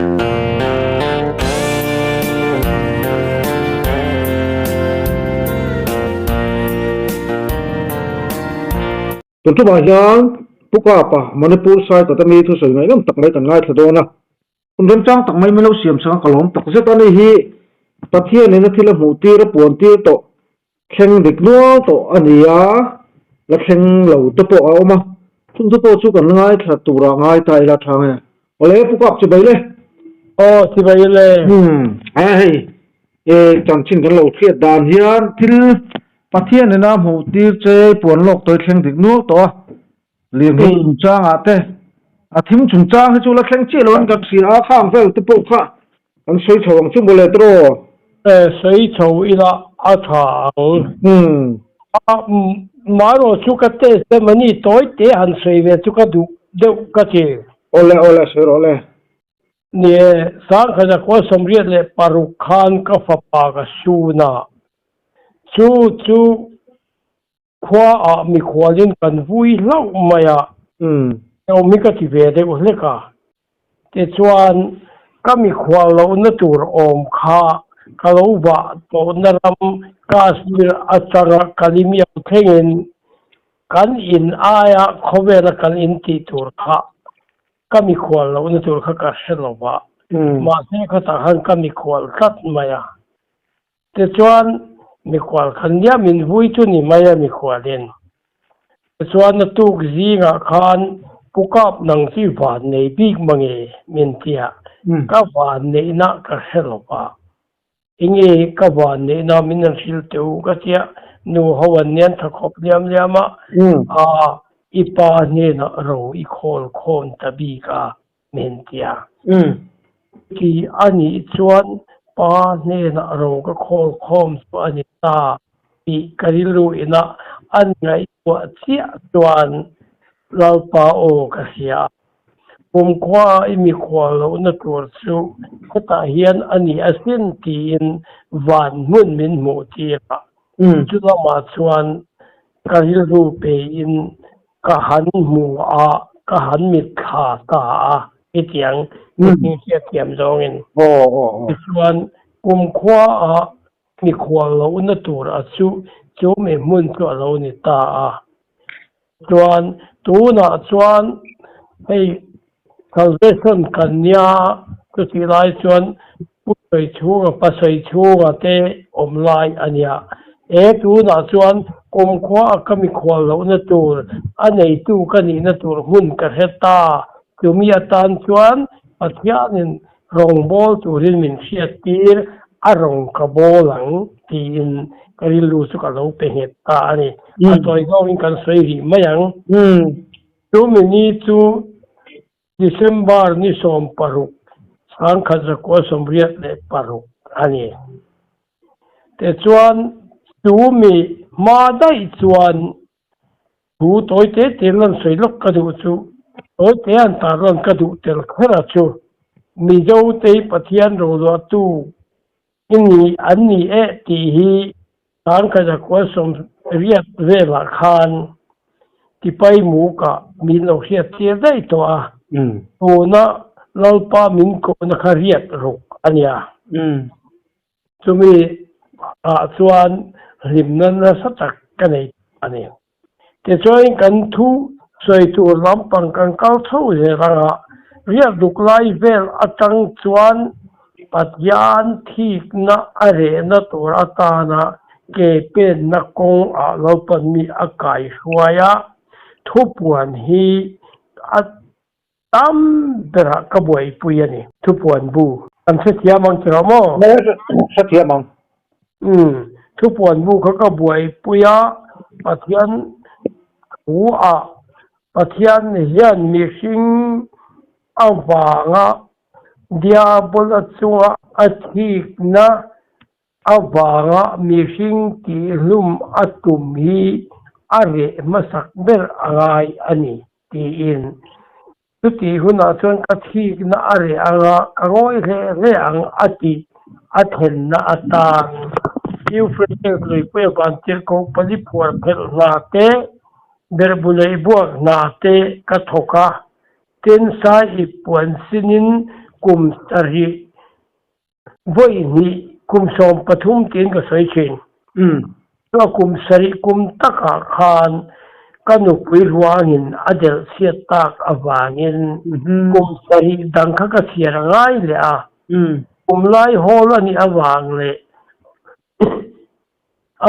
Tun tumah hian Pu Kapa, Manipur Saikawt ami thusawi ngaihnawm tak mai kan ngaithla dawn a. Hun remchang tak mai min lo siam chang a, ka lawm tak zet a ni hi. Pathianin a thil a hmuh tir a puan tir tawh thleng dik nual tawh a ni a, la thleng lo te pawh a awm a. Chung te pawh chu kan ngaithla turah ngai ta ila tha nge. Awle Pu Kap chibai le. Aw chibai le. Umm a hei e chanchin kan lo hriat dan hian thil Pathian ina hmuh tir che puan lawk tawi thleng dik nual tawh a, lirnghei chungchangah te a thim chungchang hi chu la thleng chiah lo an kan hria a, khang vel te pawh kha kan sawi chho ang chu mawle tiraw. E sawi chho ila a tha ang. Umm. A marawh chu ka test em a ni tawi te han sawi ve chu ka duh deuh ka ti. Awle awle sawi rawh le. Ni e, Sangkhat khua 86 khan ka fapa ka sun a, chu chu khua ah mikhualin kan vui hlauh mai a, awm hi ka ti ve deuh hlek a. Tichuan, ka mikhual lohna tur awm kha ka lo vah tawhna ram Kashmir atanga Kalimiau thlengin kan in aia khawvela kan in tih tur kha Ka mikhual lohna tur kha ka hre lo va, mahse khatah khan ka mikhual tlat mai a. Tichuan, mikhual khan nia min vui chu ni mai a mikhualin. Tichuan, a tuk zingah khan Pu Kap nang chu i van nei bik mange min ti a, ka van neihna ka hre lo va. Enge ka van neihna min an hrilh teh u ka tia, nu ho an nian tha khawp liam liam a, a i pa hnenah ro i khawl khawm ta bik a min tia. Ti a nih chuan pa hnenah ro ka khawl khawm chu a ni ta tih ka rilru ina an ngaihtuah chiah chuan Lalpa aw ka hria a. Kumkhua i mikhual lohna tur chu hetah hian a ni asin tiin van hmun min hmuh tir a. Chu lamah chuan ka rilru peiin ka han hmu a, ka han mitthla ta a, hetiang mihring hriatthiam zawngin. Tichuan, kumkhua a mikhual lohna tur a chu chu mi hmun chu a lo ni ta a. Chuan tunah chuan hei salvation kan nia chutih lai chuan Pu Sawichhunga, Pa Sawichhunga te awm lai a nia. E tunah chuan kumkhua a ka mikhual lohna tur, a neitu ka nihna tur hmun ka hre ta. Chumi atan chuan Pathianin Rawngbawl turin min hriat tir, a rawng ka bawl ang tiin ka rilru chu ka lo pe nghet ta a ni. A tawi zawngin kan sawi rih mai ang. Chumi ni chu December ni 16, 1986 a ni. Tichuan, chumi hma daih chuan Thu tawi te te lan sawi lawk ka duh chu, tawi te an tar lan ka duh tel kher a chu, Mizo te hi Pathian roluahtu i ni an ni eh tih hi 1980 velah khan Tipai Mukah min lo hriat tir daih tawh a, tuna Lalpa min kohna kha riat ruk a nia. Chumi ah chuan hlimna nasa tak ka nei a ni. Tichuan kan thu sawi tur lampang kan kal chho zel anga riak duk lai vel atang chuan Pathian thikna a rehna tur atana ke penna kawng ah lo pan mi a kai hruai a, thupuan hi a Tam berah ka buaipui a ni. Thupuan bu kan hrethiam ang tiraw maw? Hrethiam ang. Umm, thupuan bu kha ka buaipui a, Pathian thu ah Pathian hian mihring avanga Diabola chunga a thikna avanga mihring tihhlum a tum hi a reh hmasak ber a ngai a ni. Tiin, Chutih hunah chuan ka thikna a reh ang a, ka ngawi hle hle ang a tih a thlenna atan Euphrates luipui a vantirhkoh pali phuar phelh hna te, berhbu neih buak hna te ka thawk a, tin sai ip puan sinin. kum sarih vawi hnih kum 13 tiin ka sawi thin. Chua kum sarih kum takah khan ka nupui ruangin a delh chhiat tak avangin kum sarih dang kha ka chhiar a ngai leh a. Kum lai hawl a nih avang leh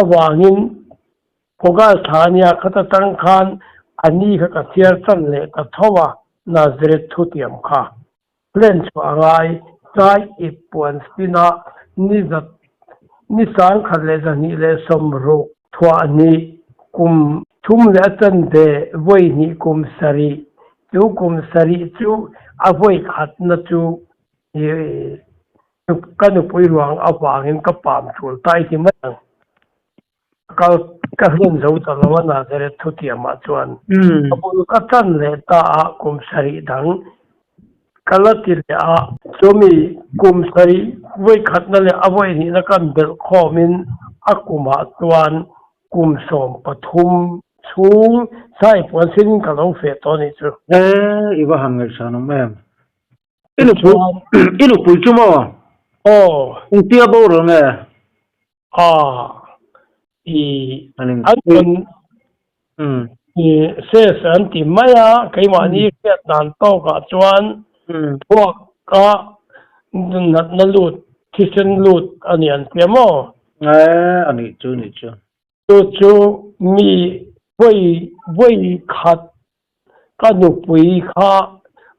avangin August thla nia khat atang khan a ni kha ka chhiar tan leh ta tho a, Nazareth thutiam kha. Plan chhuah a ngai, tlai ip puan spin-a ni zat ni 1260 thuah hnih kum thum leh a chanve vawi hnih kum sarih chu kum sarih chu a vawi khatna chu ka nupui ruang avangin ka pam tul ta i ti mai ang. Kal ka hlen zo ta lo a Nazareth thutiamah chuan ka bul ka tan leh ta a kum sarih dang ka la ti leh a. Chumi kum sarih vawikhatna leh a vawihnihna kan belh khawmin a kumah chuan kum 13 chhung saipuan sinin ka lo feh tawh a nih chu. E, i va han ngaihsan awm em? I nupui, i nupui chu maw? Aw. Engtia boral nge? A, i, an rawn, i, ses an ti mai a, keimahni hriat dan tawkah chuan thluak a natna lut, thisen lut a ni an tia maw? E, a nih chu, nih chu. Chu chu mi vawi vawi khat ka nupui kha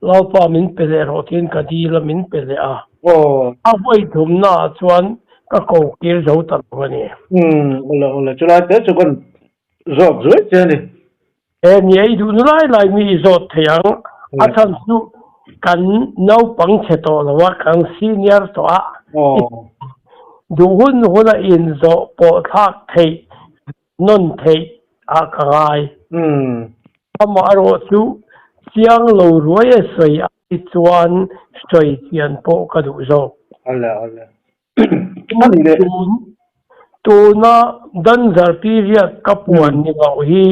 Lalpa min pe leh rawh tiin ka dil a, min pe leh a. A vawi thumnaah chuan ka ko kir zo ta lo a ni. Umm, awle awle, chulai te chu kan zawt zuai che a ni. He ni ei duhna lai lai mi i zawt thei ang, a chhan chu kan naupang chhe tawh lo a, kan senior tawh a, duh hun hun a inzawh pawh thlak theih nawn theih ah ka ngai. Amaherawh chu chiang lo ruai a sawi ai chuan sawi chian pawh ka duh zawk. Tuna Danzar period ka puan ni loh hi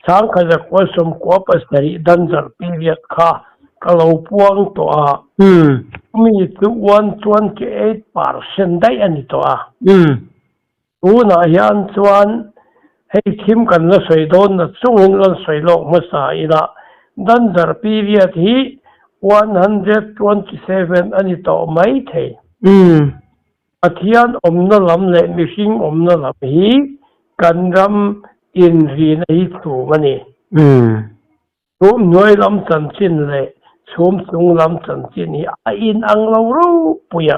1997 Danzar period kha ka lo puang tawh a, chumi chu 128% daih a ni tawh a. Tunah hian chuan hei thim kan la sawi dawn na chungin lan sawi lawk hmasa ila Danzar period hi 127 a ni tawh mai thei. Pathian awmna lam leh mihring awmna lam hi kan ram inrina hi chhum a ni. Chhum hnuai lam chanchin leh chhum chung lam chanchin hi a inang lo ropui a.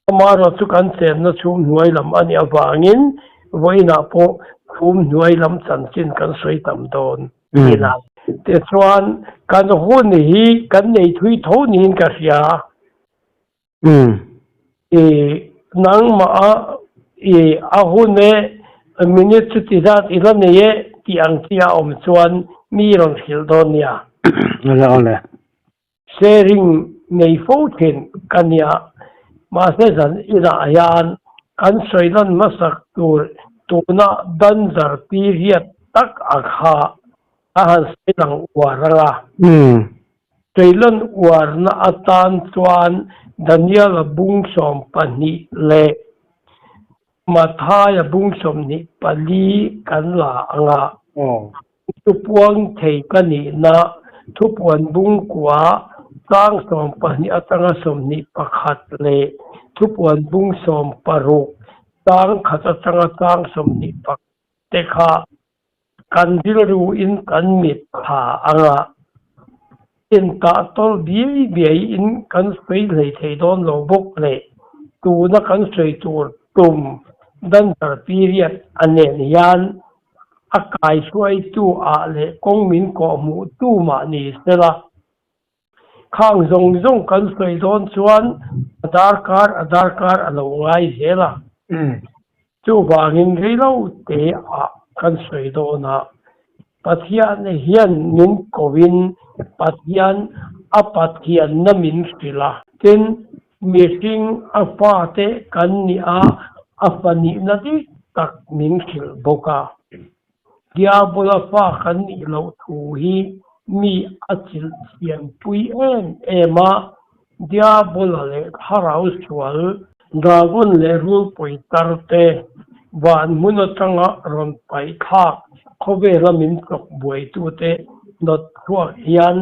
Amaherawhchu chu kan chenna chhum hnuai lam a nih avangin vawiinah pawh chhum hnuai lam chanchin kan sawi tam dawn ila. Tichuan, kan hun hi kan nei thui tho niin ka hria. I nangmah a i a hun e, minute chuti zat i la nei e tih ang chi a awm chuan mi rawn hrilh dawn nia. Awle awle. Sharing nei fo thin ka nia, mahse zan inah hian kan sawi lan hmasak tur tuna danzar period tak a kha a han sawi lang uar ang a. Ceylon uarna atan chuan Daniel-a bung 12 leh Mathaia bung 24 kan la ang a. Thupuang thei ka nihna thupuan bung kua chang 12 atanga 21 leh thupuan bung 16 chang khat atanga chang 21 te kha Kan rilruin kan mit thla ang a, intah tawlh biai biaiin kan sawi hlei thei dawn lo bawk leh tuna kan sawi tur tum Danzar period a nen hian a kaihruaitu ah leh kawng min kawhhmuh tu mah ni sela. Khang zawng zawng kan sawi dawn chuan a darkar a darkar a lo ngai zel a. Chuvangin reilo te ah kan sawi dawn a, Pathian hian min koin Pathian a Pathianna min hrilh a. Tin, mihring a fate kan nih a, a fanihna dik tak min hrilh bawk a. Diabola fa kan nih loh thu hi mi a chilh thiampui em em a. Diabola leh thlarau sual, dragon leh rulpui tar te van hmun atanga rawn paih thlak khawvela min chawk buaitute nawt chhuak hian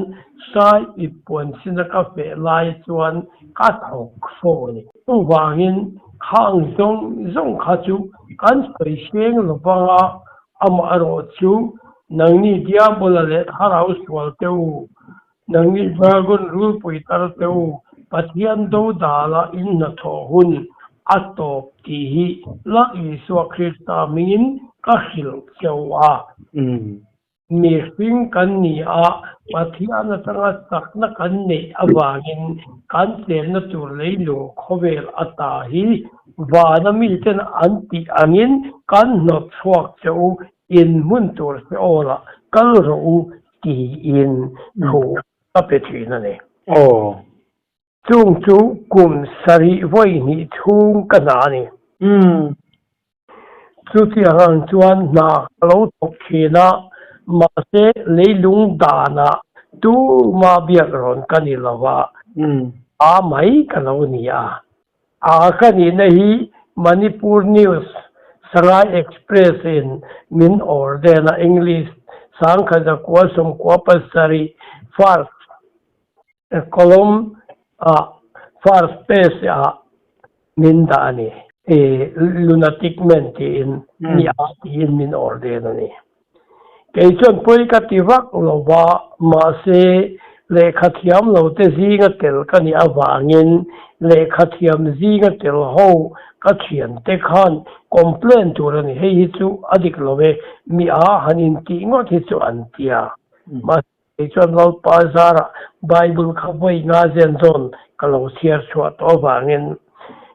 sai ip puan sina ka feh lai chuan ka thawk fo a ni. Chuvangin khang zawng zawng kha chu kan sawi seng lovang a, amaherawh chu nangni Diabola leh thlarau sual te u, Nangni Dragon rulpui tar te u, Pathian do dala in hnathawh hun a tawp tih hi Lal Isua Krista hmingin ka hrilh cheu a. Mihring kan ni a, Pathian atanga chakna kan neih avangin kan chenna tur leilung khawvel ata hi vana miten an tih angin kan hnawt chhuak che u, in hmun tur Seol-ah kal rawh u tiin thu ka pe thin a ni. Aw. Chung chu kum sarih vawi hnih chhung ka hna a ni. Chutiang ang chuan hna ka lo thawk thin a, mahse leilung danah tuma biak rawn ka ni lo va, a mai ka lo ni a. A ka nihna hi Manipur News, Sangai Express in min order a English 1997 first column ah first page ah min dah a ni. Lunatic man tiin mi a tiin min order a ni. Kei chuan pawi ka ti vak lo va, mahse lehkha thiam lo te zinga tel ka nih avangin lehkha thiam zinga tel ho ka thian te khan complain tur a ni, hei hi chu a dik lo e, mi a han intih ngawt hi chu an tia. Mahse kei chuan Lalpa zarah Bible kha vawi nga zen zawn ka lo chhiar chhuah tawh avangin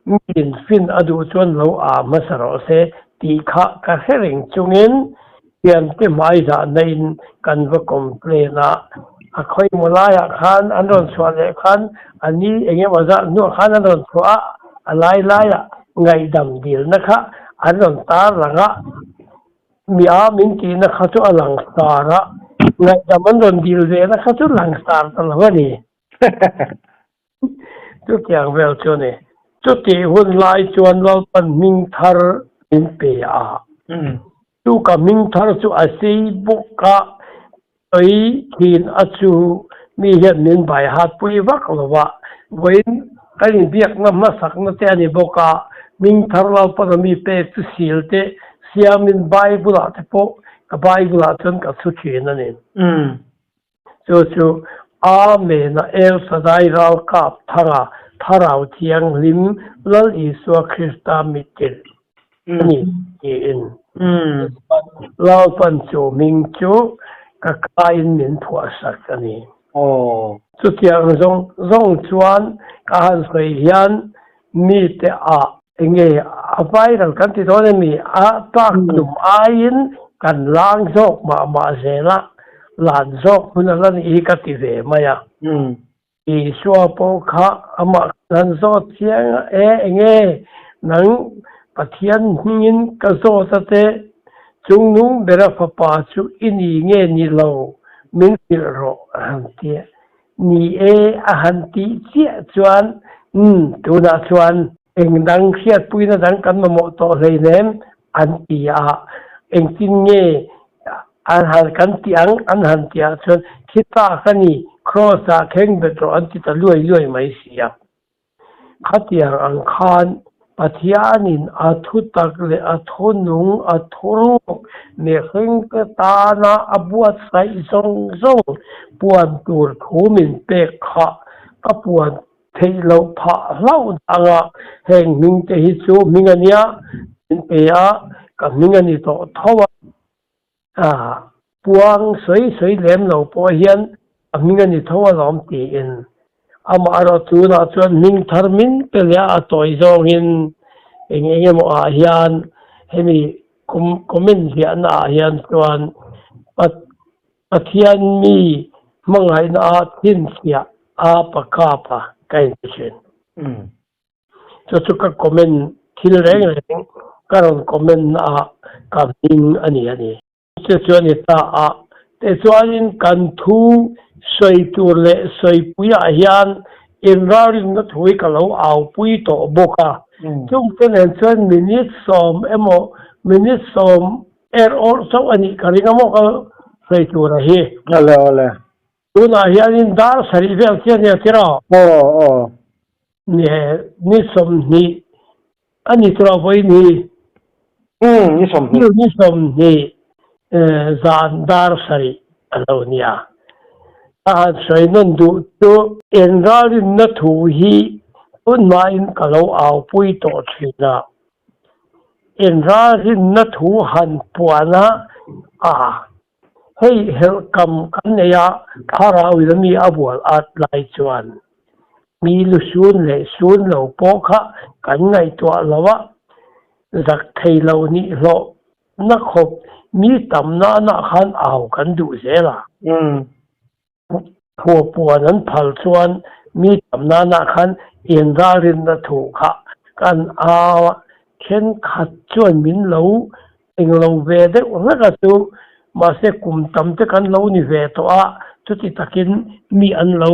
miin fin a duh chuan lo aa hmasa rawh se tih kha ka hre reng chungin thiante hmai zahna in kan va complain a, a khawimaw laiah khan an rawn chhuah leh khan a ni eng emaw zah hnuah khan an rawn chhuah a, a lai laiah ngaihdam dilna kha an rawn tar lang a, mi a min tihna kha chu a langsar a, ngaihdam an rawn dil vehna kha chu langsar ta lo a ni. Chutiang vel chu a ni. Chutih hun lai chuan Lalpan hming thar min pe a. Chu ka hming thar chu a sei bawk a, sawi thin a chu mi hian min bai hat pui vak lo va. Vawiin kan inbiakna hmasakna te a ni bawk a, hming thar Lalpan a mi pek chu sil te siamin Bible ah te pawh ka Bible ah chuan ka chhu thin a ni. Chu chu Amen a El Shaddai ralkap thanga Thlarau Thianghlim Lal Isua Krista mittir a ni tiin. Tichuan Lalpan chu hming chu ka kaiin min phuahsak a ni. Chutiang zawng zawng chuan ka han sawi hian mite ah Enge a viral kan ti dawn emi? A tlak tum aiin kan lang zawk mah mah zel a, lan zawk hmun a la nih hi ka ti ve mai a. Isua pawh kha amah kan zawt chiang a, e enge nang Pathian hmingin ka zawt a te, chungnung bera fapa chu i ni nge ni lo min hrilh rawh a han ti a. Ni e, a han tih chiah chuan, Umm, tunah chuan eng dang hriatpuina dang kan mamawh tawh hleinem, an ti a. Engtin nge an han kan tih ang? An han tih ah chuan, Thi ta ka ni, Kraws-ah kheng bet rawh an ti ta luai luai mai si a. Khatiang ang khan Pathianin a thutak leh a thunung a thuruk mihringte tana a buatsaih zawng zawng puan tur thu min pek kha ka puan theih loh phah hlauh dang a, heng hmingte hi chu hming a nia min pe a, ka hming a ni tawh tho a. A puang sawi sawi lem lo pawh hian a hming a ni tho alawm tiin amaherawh tunah chuan hming thar min pe leh a, a tawi zawngin eng eng emaw ah hian hemi comment ziahna ah hian chuan Pathian mi hmangaihna a chhinchhiah a pakap a ka inti thin. Chu chu ka comment thil reng reng ka rawn comment na ah ka hming a ni a ni. Chu chu a ni ta a, tichuanin kan thu sawi tur leh sawipui ah hian Inralrinna thu hi ka lo aupui tawh bawk a. Chungte nen chuan minute sawm emaw minute sawm er awrh chauh a nih ka ring a maw ka sawi tur a hi. Awle awle. Tunah hianin dar sarih vel chiah nia tiraw? Aw aw. Ni he ni 20 a ni tiraw vawiin hi? Umm ni 20. Ni 20 zan dar sarih a lo nia. A han sawi nawn duh chu inralrinna thu hi tunhmain ka lo aupui tawh thin a. Inralrinna thu han puan a, a hei helhkam kan nei a, thlarau in ami a bual at lai chuan mi lu sun leh sun lo pawh kha kan ngaihtuah lo a, zak thei lo nih hlawh na khawp mi tam nana khan au kan duh zel a. Phuah puan an phal chuan mi tam nana khan inralrinna thu kha kan au a, thenkhat chuan min lo englo ve deuh hlek a chu, mahse kum tam te kan lo ni ve tawh a, chuti takin mi an lo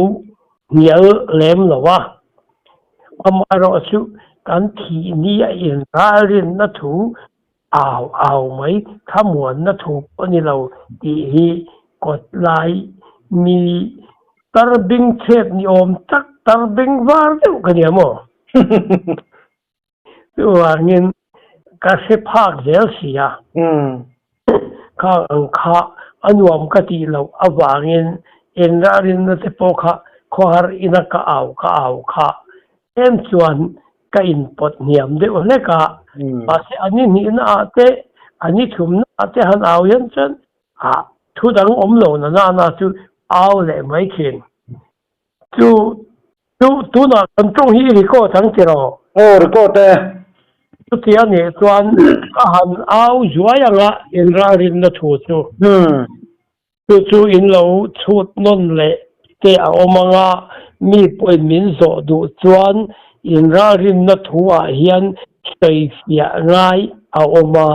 hnial lem lo a. Amaherawhchu kan thih ni a inralrinna thu Au au mai thlamuanna thu pawh a ni lo tih hi kawt lai mi tar bing chhet ni awm tak tar bing var deuh ka nia maw? Chuvangin ka hre phak zel si a, khang ang kha a nuam ka tih loh avangin inralrinna te pawh kha khawhar ina ka au ka au kha em chuan ka inpawt hniam deuh hlek a, mahse a ni hnihna ah te, a ni thumna ah te han au hian chuan ah thu dang awm lo na na na chu au leh mai thin. Chu chu tunah kan tawng hi i record ang tiraw? Aw record e. Chuti a nih chuan ka han au zuai anga inralrinna thu chu. Chu chu in lo chhut nawn leh te a awm ang a, mi pawhin min zawh duh chuan inralrinna thu ah hian sawifiah ngai a awm a.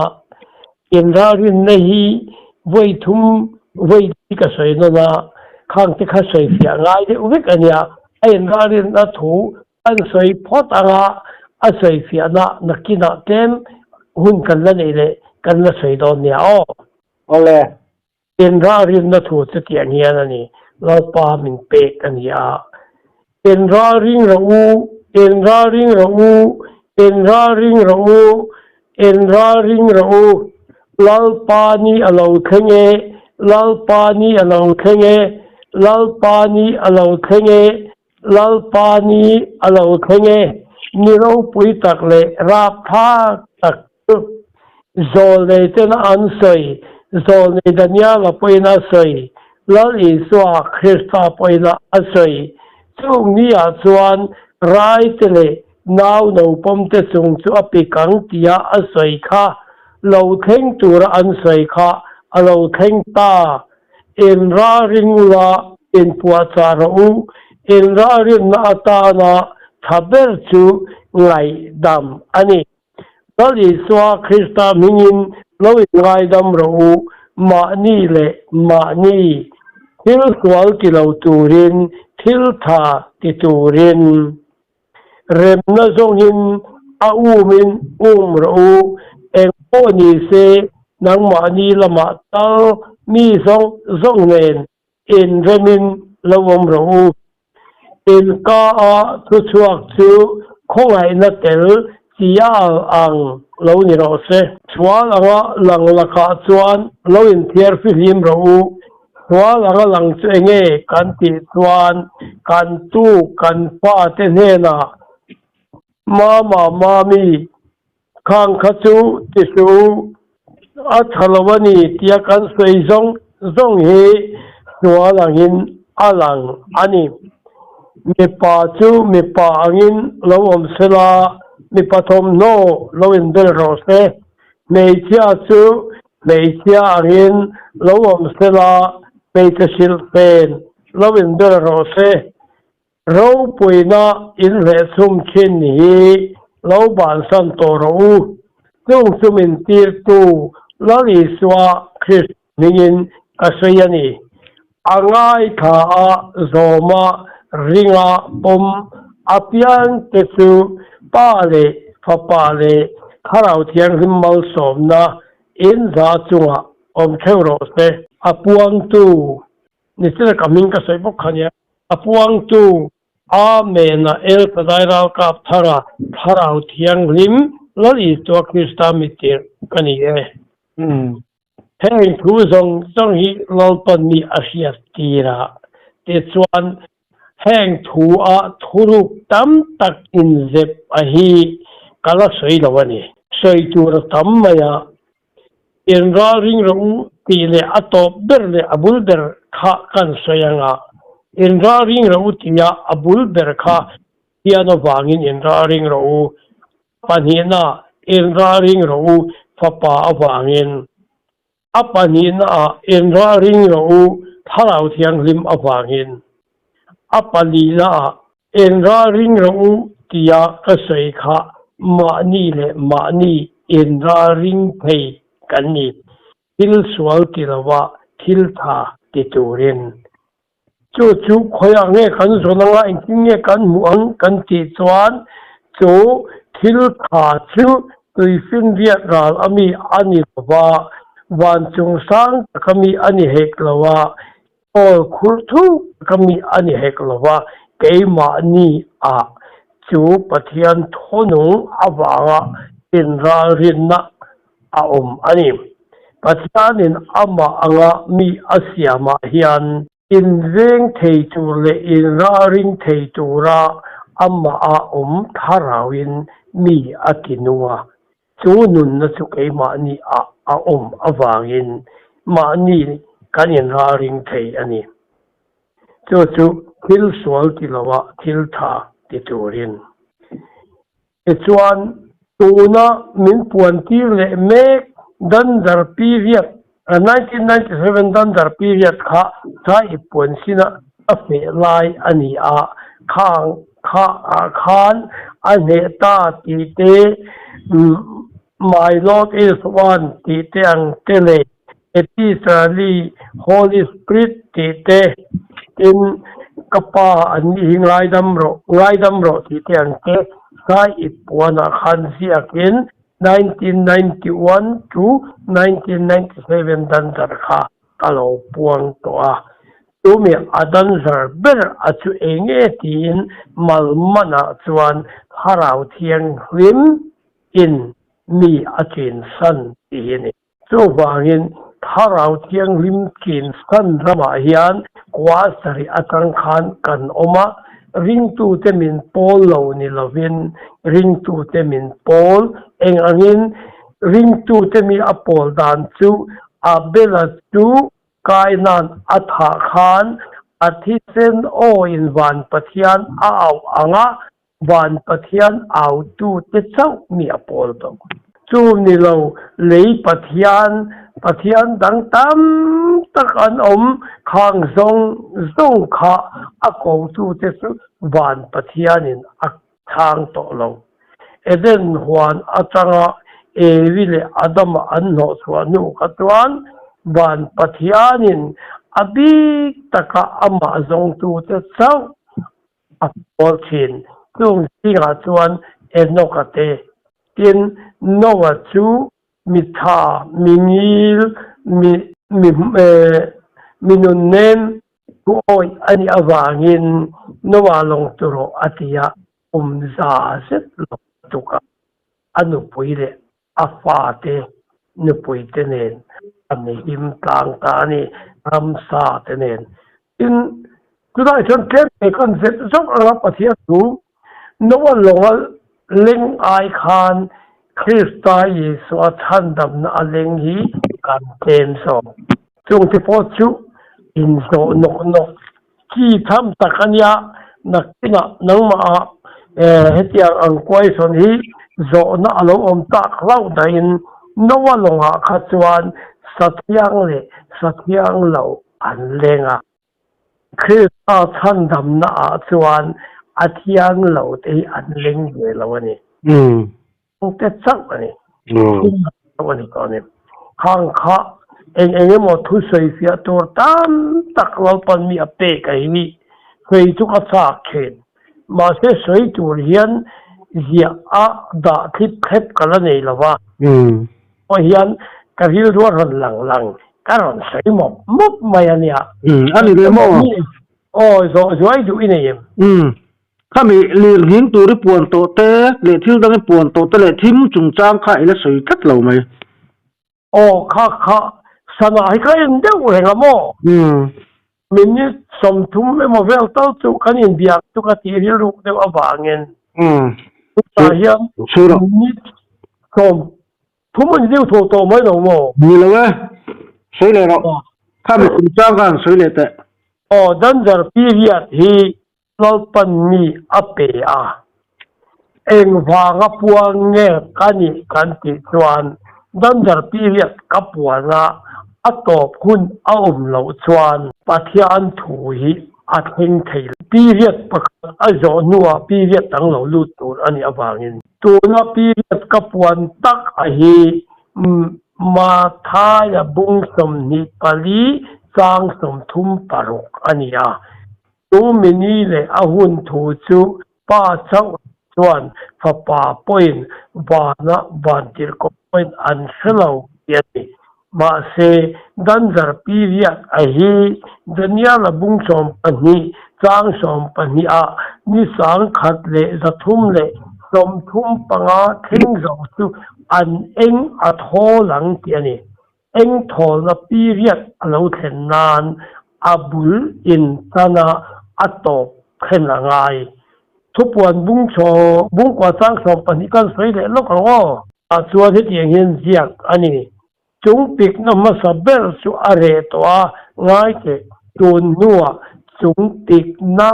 Inralrinna hi vawi thum vawi li ka sawi nawn a, khang te kha sawifiah ngai deuh vek a nia. A inralrinna thu an sawi phawt ang a, a sawifiahna nakinah tlem hun kan la neih leh kan la sawi dawn nia aw. Awle. Inralrinna thu chu tiang hian a ni, Lalpa min pek a ni a. Inralring rawh u, inralring rawh u, inralring rawh u, inralring rawh u. Lalpa ni a lo thleng e, Lalpa ni a lo thleng e, Lalpa ni a lo thleng e, Lalpa ni a lo thleng e. Ni ropui tak leh rapthlak tak chu Zawlnei tena an sawi, Zawlnei Daniela pawhin a sawi, Lal Isua Krista pawhin a sawi. Chung niah chuan raite leh nau naupawmte chung chu a pik ang tia a sawi kha, lo thleng tura an sawi kha a lo thleng ta. Inralring ula inpuahchah rawh u, inralrinna atana tha ber chu ngaihdam a ni. Lal Isua Krista hmingin lo inngaidam rawh u, mahni leh mahni thil sual ti lo turin, thil tha ti turin. Remna zawngin a umin um rawh u, eng pawh ni se nangmahni lamah tal mi zawng zawng nen Inremin lo awm rawh u. Inka a thuchhuak chu khawngaihna tel chi a al ang lo ni rawh se. Sual anga lang lakah chuan lo inthiar fihlim rawh u. Sual anga lang chu enge kan tih chuan kan tu kan fate hnenah Mama, Mami, Khang kha chu ti suh u, a tha lo a ni tia kan sawi zawng zawng hi hnual angin a lang a ni. Mipa chu mipa angin lo awm se la, mipa thawmhnaw lo inbel rawh se. Hmeichhia chu hmeichhia angin lo awm se la, hmeichhe silhfen lo inbel rawh se. Ropuina inhlehchhum thin hi lo bansan tawh rawh u. Chung chu min tirtu Lal Isua Krista hmingin ka sawi a ni. A ngaithla a zawma ringa pawm apiangte chu Pa leh Fapa leh Thlarau Thianghlim malsawmna in za chungah awm theuh rawh se. A puangtu ni chila ka hming ka sawi bawk kha nia. A puangtu Amen a El Shaddai ralkap thara Thlarau Thianghlim Lal Isua Krista mitir ka ni e. Heng thu zawng zawng hi Lalpan mi a hriat tir a, tichuan heng thu a thuruk tam tak inzep a hi ka la sawi lo a ni. Sawi tur a tam mai a, Inralring rawh u tih leh a tawp ber leh a bul ber kha kan sawi ang a, inralring rawh u tia a bul ber kha hian avangin inralring rawh u, a pahnihna inralring rawh u fapa avangin, a pahnihnaah inralring rawh u thlarau thianghlim avangin, a palihnaah Inralring rawh u tia ka sawi kha mahni leh mahni inralring thei kan ni, thil sual ti lova thil tha ti turin. Chu chu khawiah nge kan zawn anga engtin nge kan hmuh ang kan tih chuan chu thil tha chu tuifinriat ral ami a ni lova, van chung sang tak ami a ni hek lo a, Paul khur thuk ka mi a ni hek lo va, keimahni ah chu Pathian thunung avanga inralrinna a awm a ni. Pathianin amah anga mi a siamah hian inveng thei tur leh inralring thei tura amah a awm thlarauin mi a ti nung a, Chu nunna chu keimahni ah a awm avangin mahni kan inralring thei a ni. Chu chu thil sual ti loa thil tha ti turin. Tichuan, tuna min puantir leh mek Dandar period, 1997 Dandar period kha Chai puan sina a feh lai a ni a, khang kha ah khan a hneh ta tih te, My Lord is One tih te ang te leh Episrali Holy Spirit tih te, tin ka pa an nih hi ngaidam rawh, ngaidam rawh tih te ang te Sai ip puanah khan ziakin 1991 to 1997 Dandar kha ka lo puang tawh a, tumi a danzar ber a chu eng nge tiin Malmanah chuan Thlarau Thianghlim in mi a chinsan tih hi a ni. Chuvangin Thlarau Thianghlim chinsan ramah hian kua sarih atang khan kan awm a, ringtute min pawl lo ni lovin ringtute min pawl eng angin Ringtute mi a pawl dan chu Abela chu Kainan a thah khan a thisen awin Van Pathian a auh ang a, Van Pathian autute chauh mi a pawl tawh. Chu ni lo, lei Pathian, Pathian dang tam tak an awm khang zawng zawng kha a kotute chu Van Pathianin a chhang tawh lo. Eden huan atanga Evi leh Adama an hnawhchhuah hnu kha chuan Van Pathianin a bik taka amah zawngtute chauh a pawl thin. Chung zingah chuan Enoka te, tin Noah chu mi tha, mi ngil, mi mi mi nunnem Thu awih a nih avangin Noah lawng chu rawh a ti a, kum za zet lo tuk a, a nupui leh a fate nupuite nen an him tlang ta a ni, ramsa te nen. Tin, tunah chuan tlem te kan zet zawk anga Pathian thu Noah lawnga leng ai khan Krista Isua chhandamna a leng hi kan tlem zawk. Chungte pawh chu inzawh nawk nawk chi tham tak a nia, nakinah nangmahah hetiang ang question hi zawhna a lo awm tak hlauh dahin Noah lawngah kha chuan sathiang leh sathiang lo an leng a. Krista chhandamna ah chuan a thiang lo te hi an leng ve lo a ni. Te chauh a ni. Chauh a ni tawh a ni. Khang kha eng eng emaw thusawi fiah tur tam tak Lalpan mi a pek a hi. Sawi chu ka chak thin. Mahse sawi tur hian ziah a dah thlip thlep ka la nei lo va. Pawh hian ka rilru a rawn lang lang ka rawn sawi mawp mawp mai a nia. A ni ve maw? Aw, zawh zuai duh i nei em? Khami lir nghing tur i puan tawh te leh thil dang i puan tawh te leh thim chungchang kha i la sawi tlat lo mai. Aw kha kha sana hi ka en deuh reng a maw? Minute 30 emaw vel tal chu kan inbiak chu ka tih rilruk deuh avangin chutah hian minute 30 a ni deuh thaw tawh mai lo maw? Ni lo e, sawi leh rawh. Khami chungchang khan sawi leh teh. Aw danger period hi Lalpan mi a pe a, engvanga puang nge ka nih kan tih chuan danger period ka puan a, a tawp hun a awm loh chuan Pathian thu hi a thleng thei lo. Period pakhat a zawh hnuah period dang lo lut tur a nih avangin tuna period ka puan tak a hi Mathaia bung 24 chang 36 a ni a. Chu mini leh a hun thu chu Pa chauh chuan Fapa pawhin vana vantirhkoh pawhin an hre lo tih a ni. Mahse, Danzar period a hi Daniela bung 12 chang 12 ah ni 1135 thleng zo chu an eng a thawl ang tih a ni. Eng thawlna period a lo thlen nan a bul in tan a a tawp thlen a ngai. Thupuan bung chaw bungkua chang 12 kan sawi leh lawk ang aw. Ah chuan hetiang hian ziak a ni. Chung pikna hmasa ber chu a reh tawh a, ngai teh tun hnuah chung pikna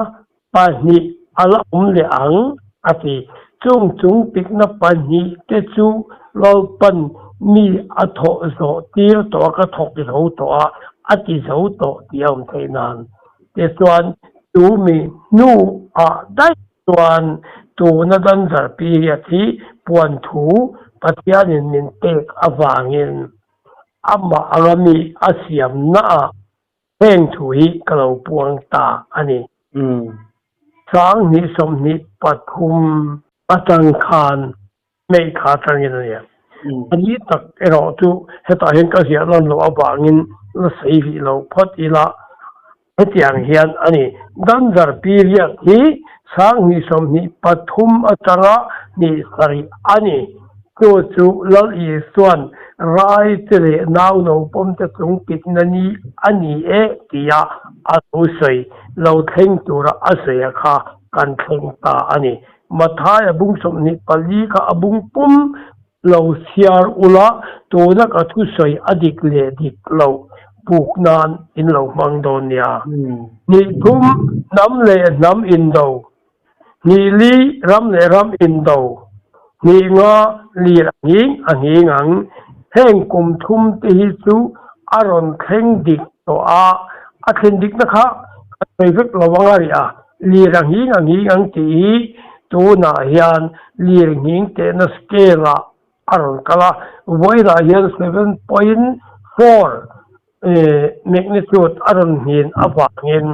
pahnih a la awm leh ang, a ti. Chung chung pikna pahnih te chu Lalpan mi a thawh zawh tir tawh a, ka thawk zo tawh a, a ti zo tawh tih a awm theih nan. Tichuan, chu mi hnu ah daih chuan tuna danger period hi puan thu Pathianin min pek avangin amah anga mi a siamna ah Heng thu hi ka lo puang ta a ni. 2023 atang khan hmei kha atangin a nia. A ni tak erawh chu hetah hian ka ziah lan loh avangin la sawi rih lo phawt ila hetiang hian a ni. Danger period hi 2023 atanga hnih sarih a ni. Chu chu Lal Isua'n rai te leh nau naupawm te chung pitna ni a ni e tia a lo sawi lo thleng tura a sawi a kha kan thleng ta a ni. Matthai a bung 24 kha a bung pum lo chhiar ula tuna ka thusawi a dik leh dik loh buk nan in lo hmang dawn nia. Hnih thum hnam leh hnam indo Hnih li ram leh ram indo, hnih nga lir a nghing a nghing ang. Heng kum thum te hi chu a rawn thleng dik tawh a, a thlen dikna kha kan sawi vek lo ang a ri a, lir a nghing a nghing ang tih hi tunah hian lir nghing tehna scale ah a rawn kal a, vawiinah hian 7.4 magnitude a rawn nghin avangin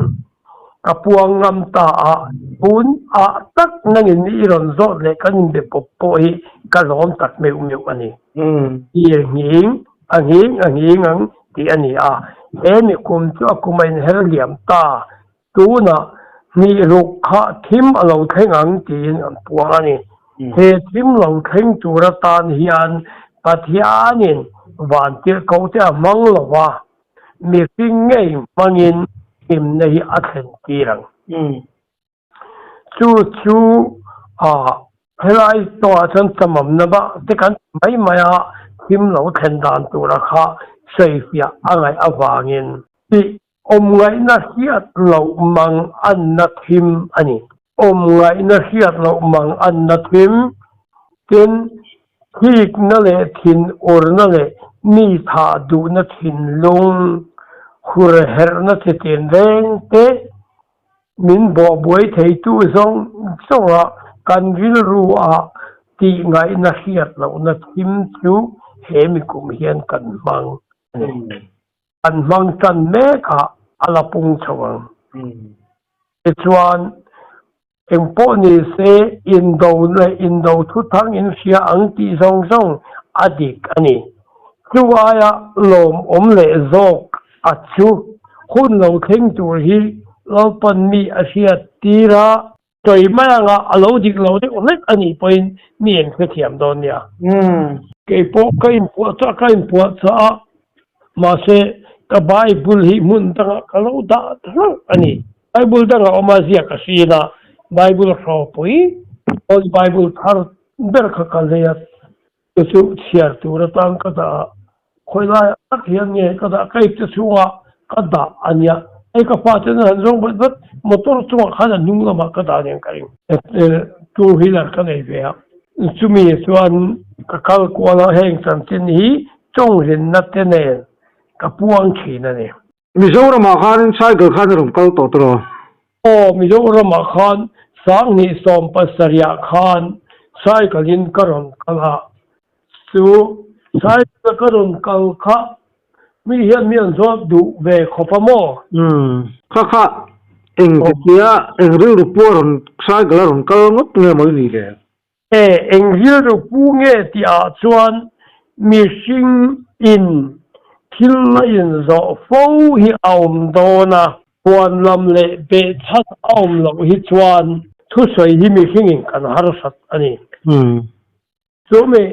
ka puang ngam ta a, tun ah tak nangin i rawn zawt leh kan inbe pawp pawh hi ka lawm tak meuh meuh a ni. Tir nghing a nghing a nghing ang tih a ni a, he mi kum chu a kum a inher liam ta, tunah hnih ruk kha thim a lo thleng ang tiin an puang a ni. He thim lo thleng tur atan hian Pathianin vantirhkoh te a hmang lo va, mihring ngei hmangin hlimna hi a thlen tir ang. Chu chu helai tawhah chuan chamamna bak te kan ti mai mai a, thim lo thlen dan tura kha sawifiah a ngaih avangin tih Awm ngaihna hriat loh mang anna thim a ni. Awm ngaihna hriat loh mang anna thim, tin, thikna leh thinurna leh mi thah duhna thinlung, hur herhna chi tinreng te min bawhbuai theitu zawng zawnga kan rilru ah tih ngaihna hriat lohna thim chu he mi kum hian kan hmang a ni. An hmang tan mek a, a la pung chho ang. Tichuan, engpawh ni se indo leh indo thuthang in hria ang tih zawng zawng a dik a ni. Chu aia lawmawm leh zawk a chu hun lo thleng tur hi Lalpan mi a hriat tir a. Sawi mai anga a lo dik lo deuh hlek a nih pawhin mi an hrethiam dawn nia. Kei pawh ka inpuahchah ka inpuahchah a, mahse ka Bible hi hmun dangah ka lo dah hlauh a ni. Bible dangah awm a ziak a hrin a, Bible hrawpui, Holy Bible thar ber kha ka lei a, Chu chu chhiar tur atan ka dah a, khawi laiah tak hian nge ka dah, ka ipte chhungah ka dah a nia, hei ka fate nan han zawng vat vat, motor chungah khan a hnung lamah ka dah aniang ka ring. Two wheeler ka nei ve a, chumi chuan ka kal kual a, heng chanchin hi chawngrinna te nen ka puang thin a ni. Mizoramah khanin cycle khan a rawn kal tawh tawh. Aw, Mizoramah khan 2017 ah khan cycle in ka rawn kal a, chu cycle a ka rawn kal kha mi hian mi an zawt duh ve khawp a maw? Umm, kha kha eng tia eng rilru pu a rawn cycle a rawn kal ngawt nge maw i nih le? E, eng rilru pu nge tih ah chuan mihring in thil la in zawh fo hi a awm dawn a, huan lam leh behchhan a awm loh hi chuan thusawi hi mihring in kan harsat a ni. Chumi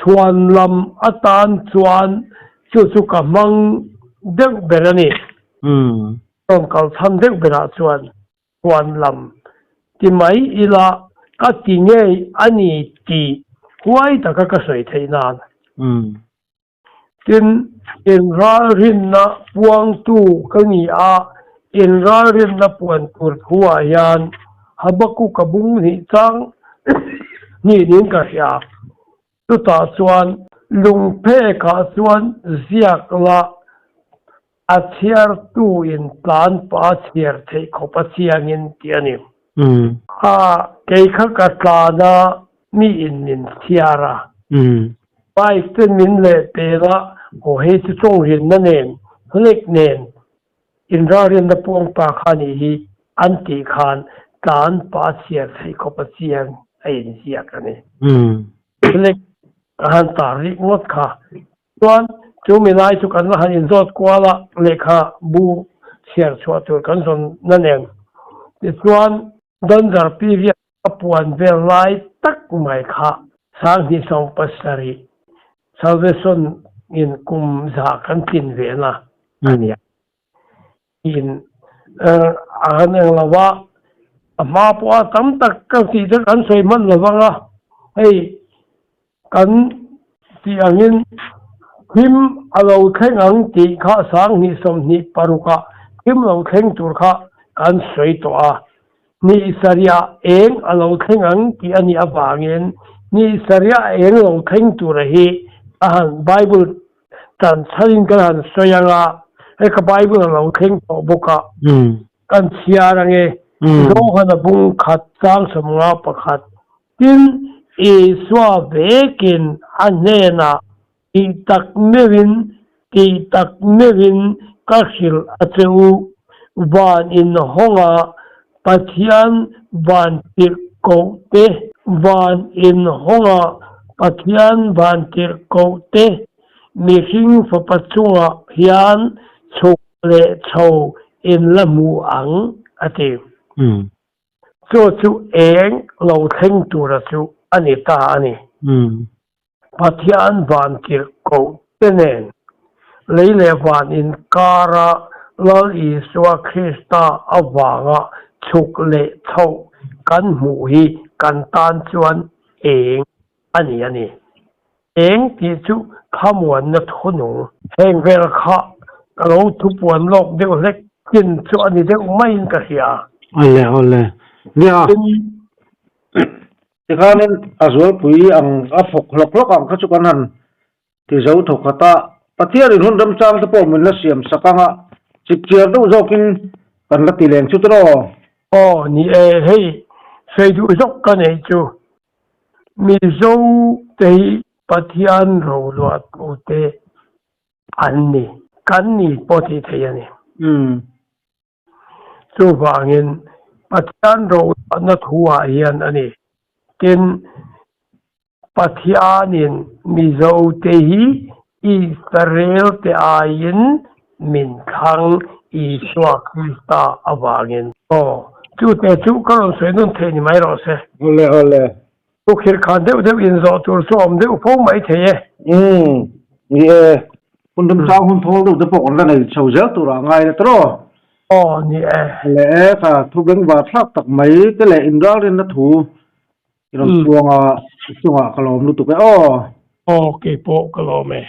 chhuan lam atan chuan chu chu ka hmang deuh ber a ni. Rawn kal chhan deuh berah chuan. Huan lam ti mai ila ka ti ngei a ni tih huai taka ka sawi theih nan. Tin, inralrinna puangtu ka ni a, inralrinna puan tur thuah hian Habakkuk-a bung hnih chang hnih niin ka hria. Chutah chuan lungphekah chuan ziak la A chhiartu in tlan pah a chhiar theih khawp a chiangin tih a ni. A kei kha ka tlan a, mi in min chhiar a. Bike te min leh pel a, aw hei chu chawngrinna nen, hlek nen inralrinna puang pa kha nih hi an tih khan tlan pah a chhiar theih khawp a chiang a inziak a ni. Hlek ka han tar rih ngawt kha. Chuan chu mi lai chu kan la han inzawt kual a, lehkha bu chhiar chhuah tur kan zawn na nen. Tichuan Danger period a puan vel lai tak mai kha 2017 Salvation in kum za kan tlin ve na a nia. In a han eng lo va, a hma pawha tam tak ka tih te kan sawi hman lo vang a, hei kan tih angin thim a lo thleng ang tih kha 2026 ah thim lo thleng tur kha kan sawi tawh a, hnih sarih eng a lo thleng ang tih a nih avangin hnih sarih eng lo thleng tura hi a han Bible Tan chhanin kan han sawi ang a, hei ka Bible a lo thleng tawh bawk a, kan chhiar ang e, Johan a bung khat chang 51, Tin, Isua vekin a hnenah tih tak meuhin, tih tak meuhin ka hrilh a che u, van inhawnga Pathian van tirhkoh te, van inhawnga Pathian van tirhkoh te mihring fapa chungah hian chhuk leh chho in la hmu ang, a ti. Chu chu eng lo thleng tura chu a ni ta a ni. Pathian van tirhkoh te nen lei leh van inkara Lal Isua Krista avanga chhuk leh chhoh kan hmuh hi kan tan chuan eng a ni a ni. Eng tih chu thlamuanna thunung. Heng vel kha ka lo thupuan lawk deuh hlek chin chu a ni deuh maiin ka hria. Awle awle. Nia. Tikhanin a zualpui ang a fawk hlawk hlawk ang kha chu kan han ti zo thawk khat a, Pathianin hun remchang te pawh min la siam sak ang a, chipchiar deuh zawkin kan la ti leng chu tiraw? Aw ni e, hei sawi duh zawk ka neih chu Mizo te hi Pathian roluah tute an ni, kan ni pawh tih theih a ni. Chuvangin. Pathian rohna thu-ah hian a ni. Tin, Pathianin Mizote hi Israel-te aiin min thlang Isua Krista avangin. Aw, chute chu ka rawn sawi nawn thei ni mai rawh se. Awle, awle. Thu khirh khan deuh deuh inzawh tur chu a awm deuh fo mai thei e. Umm, ni e. Hun remchang hun thawl deuh te pawh kan la nei chho zel turah a ngai la tawh. Aw, ni e. Awle e, kha thu bengvar thlak tak mai te leh inralrinna thu i rawn puang a, i chungah ka lawm lutuk e aw. Aw, keipawh ka lawm e.